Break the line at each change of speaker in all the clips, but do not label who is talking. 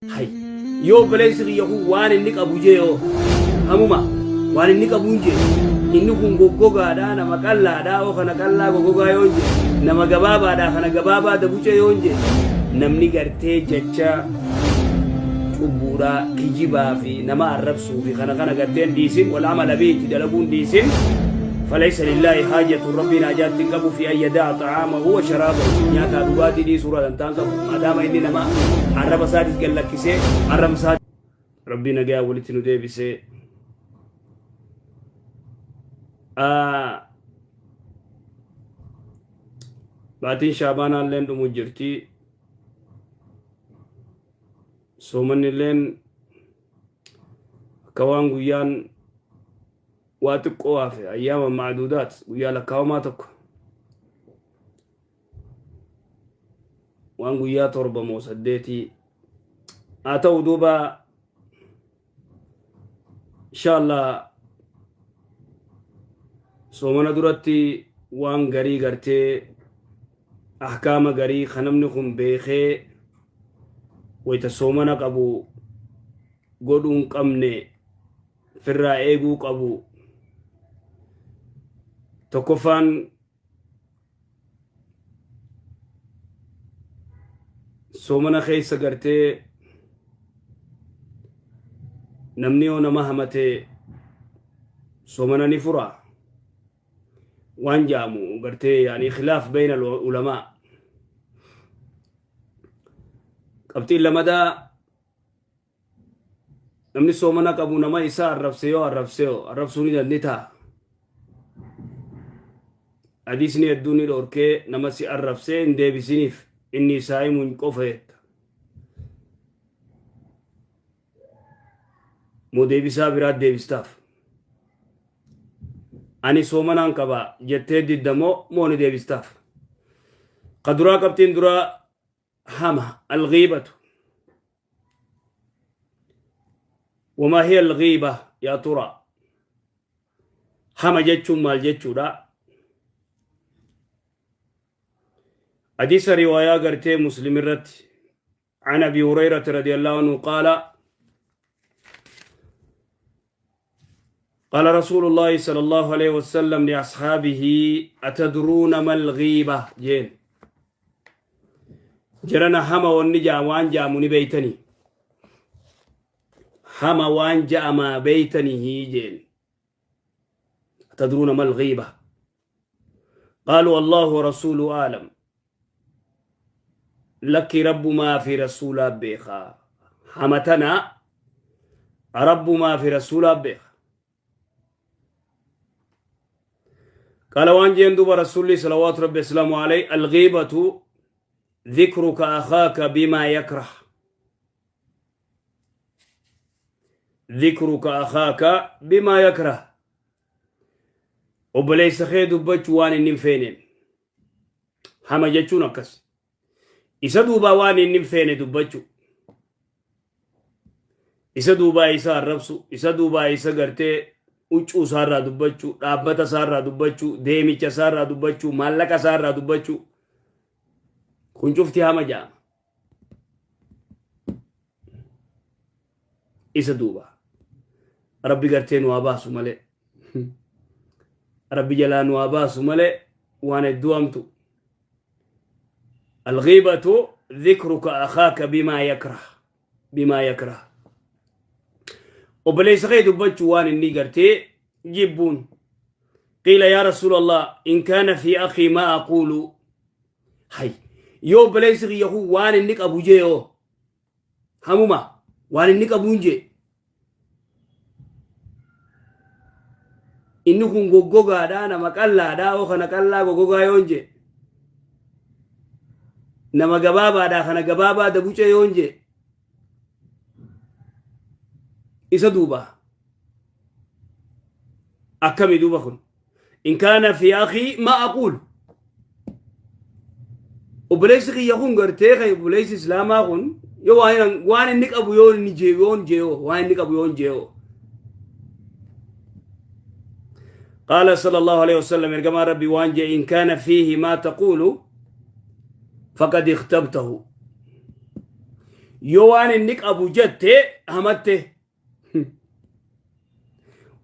Hay. Yoo obboleessi kiyya kun waan inni qabu jee hoo hamuma waan inni qabuun jee inni kun goggogaadha nama qallaadha oo kana qallaa goggogaa yoon jee nama gabaabaadha kana gabaabaa dabucee yoon jee namni gartee jecha cubbuudha kijibaa fi nama arrabsuu fi kana kana garteen dhiisin wal amala biitti dalaguun dhiisin فليس لله حاجة ربنا حاجات قبو في أن يدع طعامه وشرابه نياتا dhugaatii dhiisuura dantaan qabu maadaama inni nama arraba isaatis gad lakkisee arraba isaa rabbii nagayaa walitti nu deebisee. Baatiin shaabaanaalleen dhumu jirti, soomannilleen akka waan guyyaan waa xiqqoo hafe, ayyaama macduudaat, guyyaa lakkaawamaa tokko, waan guyyaa 7 moo 8 haa ta'u. Duuba insha Allah soomana duratti waan garii gartee ahkaama garii kan namni kun beekee wayta soomana qabu godhuu hin qabne firraa eeguu qabu. Tokkoffaan, soomana keessa gartee namni yoo nama hamate soomana ni fura waan jaamu gartee yaani khilaaf bayna ulamaa. Qabxiin lamadaa, namni soomana qabu nama isa arrabse yoo arrabse yoo arrabsuu ni ta'a. Hadiisni hedduu ni dhorkee, nama si arrabsee hin deebisiniif, inni isaa himuun qofa jetta. Moo deebisaa biraa deebistaaf? Ani soomanaan qaba jettee didda moo ni deebistaaf? Ka duraa, qabxiin duraa hama, alghiibatu. وما هي الغيبة يا ترى؟ Hama jechuun maal jechuudha? Hadiisa riwaayaa gartee Muslim irratti, عن أبي هريرة رضي الله عنه قال: قال رسول الله صلى الله عليه وسلم لأصحابه: أتدرون ما الغيبة؟ جين جرنا hama wanni jaa waan jaamu ni beeytanii? Hama waan ja'amaa beeytanii jeen. أتدرون ما الغيبة؟ قالوا: الله ورسوله أعلم. Lakki, rabbumaa fi rasuulaa beekaa. Hamatana rabbumaa fi rasuulaa beeka. قال waan jeen duuba رسولي صلوات ربي وسلامه عليه: الغيبة ذكرك أخاك بما يكره، ذكرك أخاك بما يكره. Obboleessa kee dubbachuu waan inni hin feeneen. Hama jechuun akkas, isa duubaa waan inni hin feene dubbachuu, isa duubaa isa arrabsu, isa duubaa isa gartee huccuu isaarraa dubbachuu, dhaabbata isaarraa dubbachuu, deemicha isaarraa dubbachuu, maallaqa isaarraa dubbachuu, kun cufti hama jedhama. Isa duuba rabbi gartee nu haa baasu malee, rabbi jalaa nu haa baasu malee, waan hedduu hamtu. الغيبة ذكرك أخاك بما يكره، بما يكره. Obboleessa kee dubbachuu waan inni gartee jibbuun. قيل: يا رسول الله، إن كان في أخي ما أقول. Hay, yoo obboleessi kiyya kun waan inni qabu jee yoo hamuma waan inni qabuun jee, inni kun goggogaadha nama qallaadha oo kana qallaa goggogaa yoon jee, nama gabaabaadha kana gabaabaa dabucee yoon jee, isa duuba akkami duuba kun? إن كان في أخي ما أقول, obboleessi kiyya kun gartee kan obboleessi islaamaa kun yoo waan inni qabu yoo inni jee yoon jeeyoo waan inni qabu yoon jeeyoo. قال صلى الله عليه وسلم, ergamaa rabbi waan jee: إن كان فيه ما تقول فقد اغتبته. Yoo waan inni qabu jette hamatte.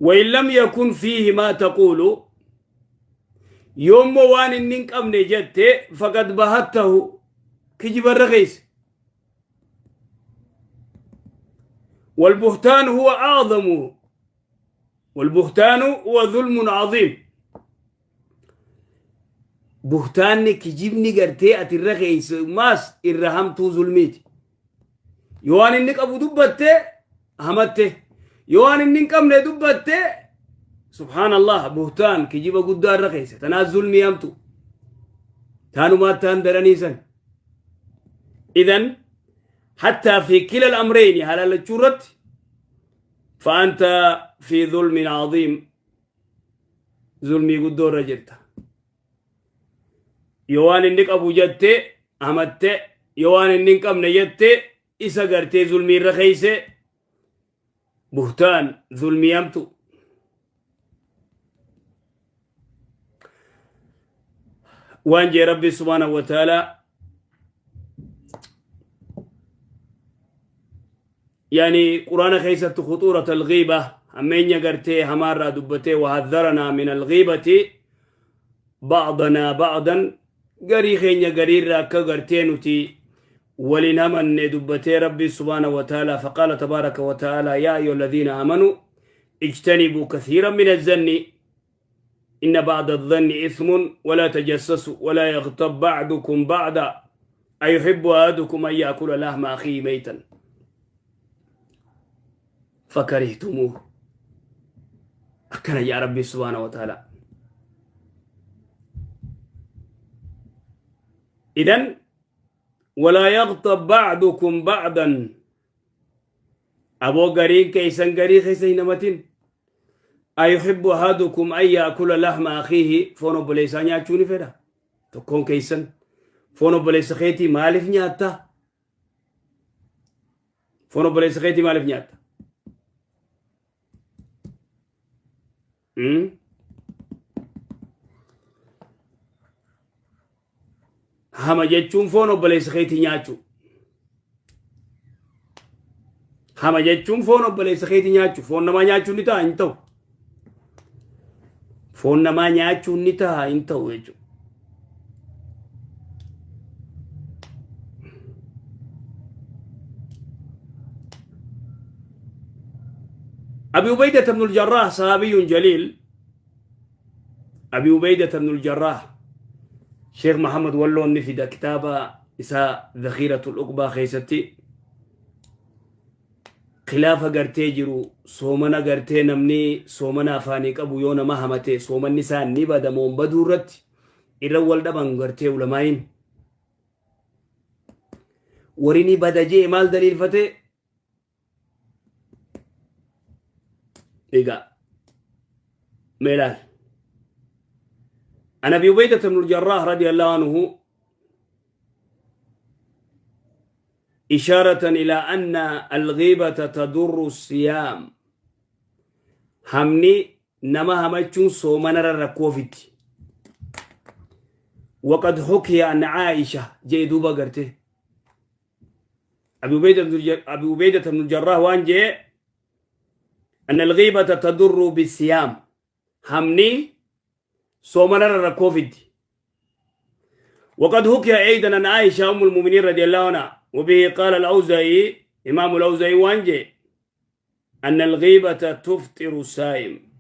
وإن لم يكن فيه ما تقول yoommoo waan inni hin qabne jette فقد بهته kijibarra keeyse. والبهتان هو أعظم والبهتان هو ظلم عظيم. Buhtaanni kijibni gartee ati irra keeyse maas irra hamtuu zulmiiti. Yoo waan inni qabu dubbatte hamatte. Yoo waan inni hin qabne dubbatte, subhaanallah, buhtaan kijiba guddaa irra keeyse. Tanaas zulmii hamtu. Taanumaat taan daranii san. إذن حتى في كلا الأمرين haala lachuu فأنت في ظلم عظيم. Zulmii guddoo irra jirta. Yoo waan inni qabu jette hamatte, yoo waan inni hin qabne jette isa gartee zulmii irra keeyse. Buhtaan zulmii hamtu. Waan jee Rabbi سبحانه وتعالى يعني quraana keessatti خطورة الغيبة hammeenya gartee hamaarraa dubbatee وحذرنا من الغيبة بعضنا بعضا. Garii keenya gariirraa akka gartee nuti waliin hamanne dubbatee Rabbi سبحانه وتعالى. فقال تبارك وتعالى: يا أيها الذين آمنوا اجتنبوا كثيرا من الظن إن بعض الظن إثم ولا تجسسوا ولا يغتب بعضكم بعضا أيحب أحدكم أن يأكل لحم أخيه ميتا فكرهتموه. Akkana yaa Rabbi سبحانه وتعالى. إذن ولا يغتب بعضكم بعضا. Aboo gariin keeysan garii keeysa hin hamatin. أيحب أحدكم أن يأكل لحم أخيه. Foon obboleessaa nyaachuu ni fedha tokkoon keeysan? Foon obboleessa keetii maaliif nyaatta? Foon obboleessa keetii maaliif nyaatta? Hama jechuun foon obboleessa keetii nyaachuu. Hama jechuun foon obboleessa keetii nyaachuu. Foon namaa nyaachuun ni ta'a? Hin ta'u. Foon namaa nyaachuun ni ta'a? Hin ta'u jechuudha. أبي عبيدة بن الجراح صحابي جليل. أبي عبيدة بن الجراح شيخ محمد ولون نفد كتابة إساء ذخيرة العقبى keessatti khilaafa gartee jiru soomana gartee namni soomana afaanii qabu yoo nama hamate soomanni isaa ni badamoon baduu irratti irra wal dhaban gartee ulamaayin. Warri ni bada jee maal daliilfate? Egaa meelaal عن ابي عبيده بن الجراح رضي الله عنه إشارة إلى أن الغيبة تضر الصيام. Hamni nama hamachuun soomana rakkoo fiddi. وقد حكي عن عائشة jee duuba gartee أبي عبيدة بن الجراح waan jee أن الغيبة تضر بالصيام. Hamni soomana rakkoo fiddi. وقد حكي أيضا عن عائشة أم المؤمنين رضي الله عنها، وبه قال الأوزاعي، إمام الأوزاعي waan jee أن الغيبة تفطر الصائم.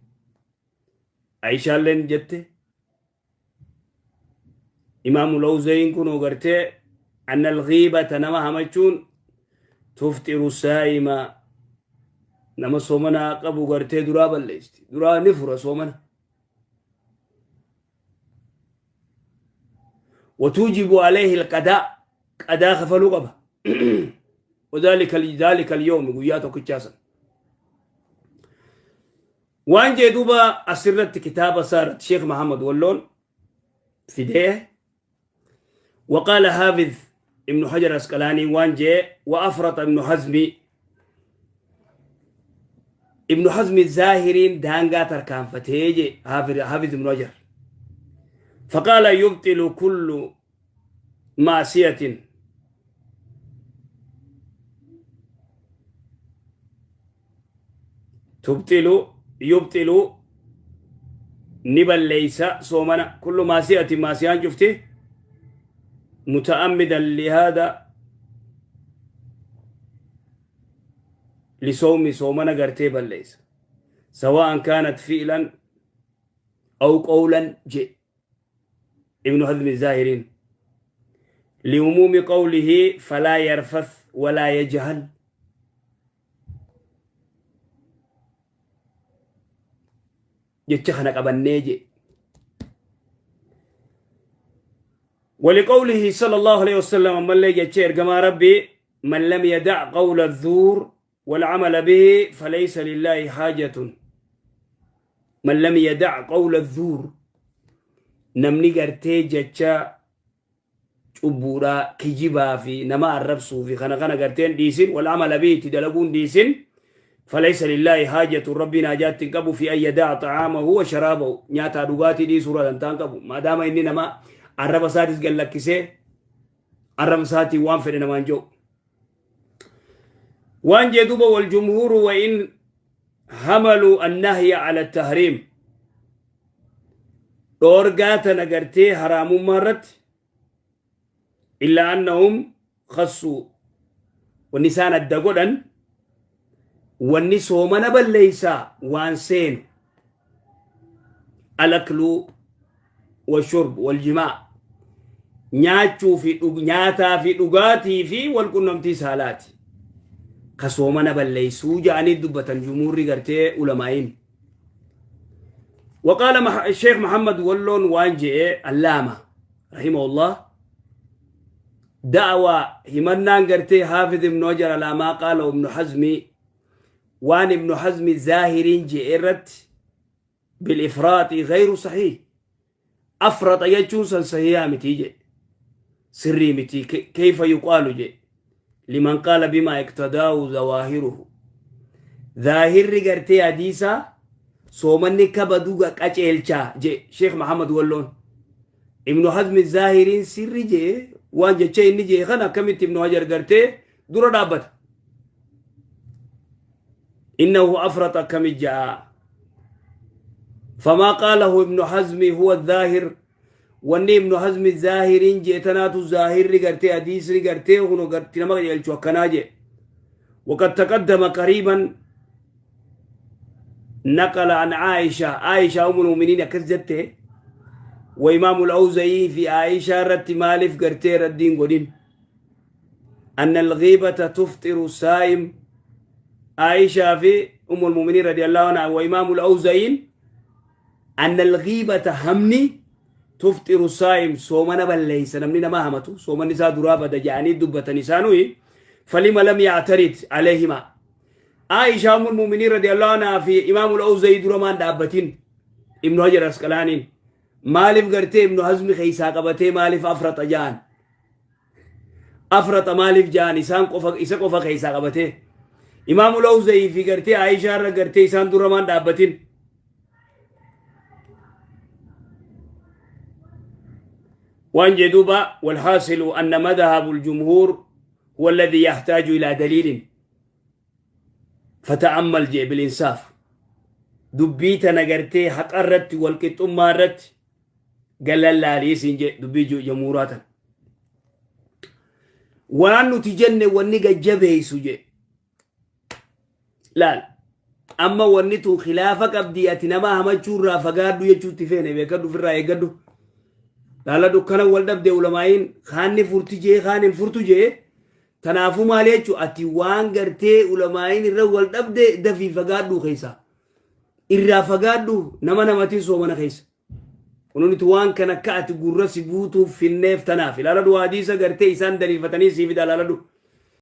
عائشة illeen jette إمام الأوزاعي kunuu gartee أن الغيبة nama hamachuun تفطر الصائم nama soomana qabu gartee duraa balleessti, duraa ni fura soomana. وتوجب عليه القضاء. Qadaa kafaluu qaba. وذلك ذلك اليوم guyyaa tokkichaasan. Waan jee duuba asirratti kitaaba saarat Sheekh Muhammad Walloon fidee وقال حافظ ابن حجر العسقلاني waan jee وأفرط ابن حزم. ابن حزم الظاهرين daangaa tarkaanfatee jee حافظ ابن حجر. فقال يبطل كل معصية. Tubxilu yubxilu ni balleeysa soomana kullu maasi'atin maasiyaan cufti muta'ammidan lihaada lisawmi soomana gartee balleeysa sawa'an kaanat fi'lan aw qawlan je ibnu hazmi zaahiriin liumuumi qawlihi falaa yarfath walaa yajhal Jecha kana qabannee jee. ولقوله صلى الله عليه وسلم أما اللي جتش إرجما ربي من لم يدع قول الزور والعمل به فليس لله حاجة من لم يدع قول الزور نمني قرتي جتشا cubbuudhaa kijibaa fi nama arrabsuu fi kana kana garteen dhiisin wal amala bihi itti dalaguun dhiisin falaysa lillaahi haajatun rabbiin haajaatti hin qabu fi an yada'a xa'aamahu wa sharaabahu nyaataa dhugaatii dhiisuurraa dantaa hin qabu maadaama inni nama arraba isaatis gad lakkisee arraba isaatiin waan fedhe namaan jedhu waan jee duuba wal jumhuuru wa in hamaluu annahya ala tahriim dhoorgaa tana gartee haraamummaa irratti illaa annahum khassuu wanni isaan adda godhan wanni soomana balleeysaa waan seenu alakluu washurb waljimaa nyaachuu fi nyaataa fi dhugaatii fi walqunnamtii saalaati ka soomana balleeysuu ja'anii dubbatan jumhuurri gartee ulamaa'iin وقال الشيخ محمد ولون وانجئ اللامة رحمه الله دعوة همنان قرتي حافظ ابن حجر على ما قاله ابن حزم وان ابن حزم ظاهرين جئرت بالإفراط غير صحيح أفرط يجوسا صحيح متيجي سري متي كيف يقال جي لمن قال بما اقتداه ظواهره Zaahirri gartee hadiisaa soomanni kabadu qaceelcha je Sheekh Muhammad Walloon. Ibnu Hazmi zaahiriin sirri je waan jecha inni je kana akkamitti Ibnu Hajar gartee dura dhaabbata. Innahu afraxa akkami ja'a. Famaa qaalahu Ibnu Hazmi huwa zaahir wanni Ibnu Hazmi zaahiriin jee tanaatu zaahirri gartee hadiisni gartee kuno garti nama qajeelchu akkanaa jee. وقد تقدم قريبا نقل عن عائشة عائشة أم المؤمنين كزته وإمام الأوزعي في عائشة رت مالف قرتي ردين قدين أن الغيبة تفطر الصائم عائشة في أم المؤمنين رضي الله عنها وإمام الأوزعي أن الغيبة همني تفطر الصائم صومنا بل ليس نمني ما همتو صومنا نساء درابة دجاني دبة نسانوي فلما لم يعترض عليهما عائشة أم المؤمنين رضي الله عنها في إمام الأوزعي درمان دابتين ابن حجر أسقلانين مالف قرتي ابن حزم خيسا قبتي مالف أفرط جان أفرط مالف جان إسان قفا إسا قفا خيسا قبتي إمام الأوزعي في قرتي عائشة قرتي إسان درمان دابتين وان جدوبا والحاصل أن مذهب الجمهور هو الذي يحتاج إلى دليل فتأمل جي بالإنصاف دبي تنا gartee حق الرت والقطمة الرت قال لا ليسين جي دبي جمهوراتا waan nuti jenne wanni gajjabeeysu je laal amma wanni tun khilaafa qabdii ati nama hamachuurraa fagaadhu jechuutti feene beekadhu ofirraa eeggadhu laala dukkana wal dhabde ulamaa'iin kaanni furti jee kaan hin furtu jee tanaafuu maal jechuu ati waan gartee ulamaa'iin irra wal dhabde dafii fagaadhu keessa irraa fagaadhu nama namatiin soomana keessa kunuuniti waan kan akka ati gurra si guutuuf finneef tanaaf ilaaladhu hadiisa gartee isaan daliilfatanii sii fida ilaaladhu.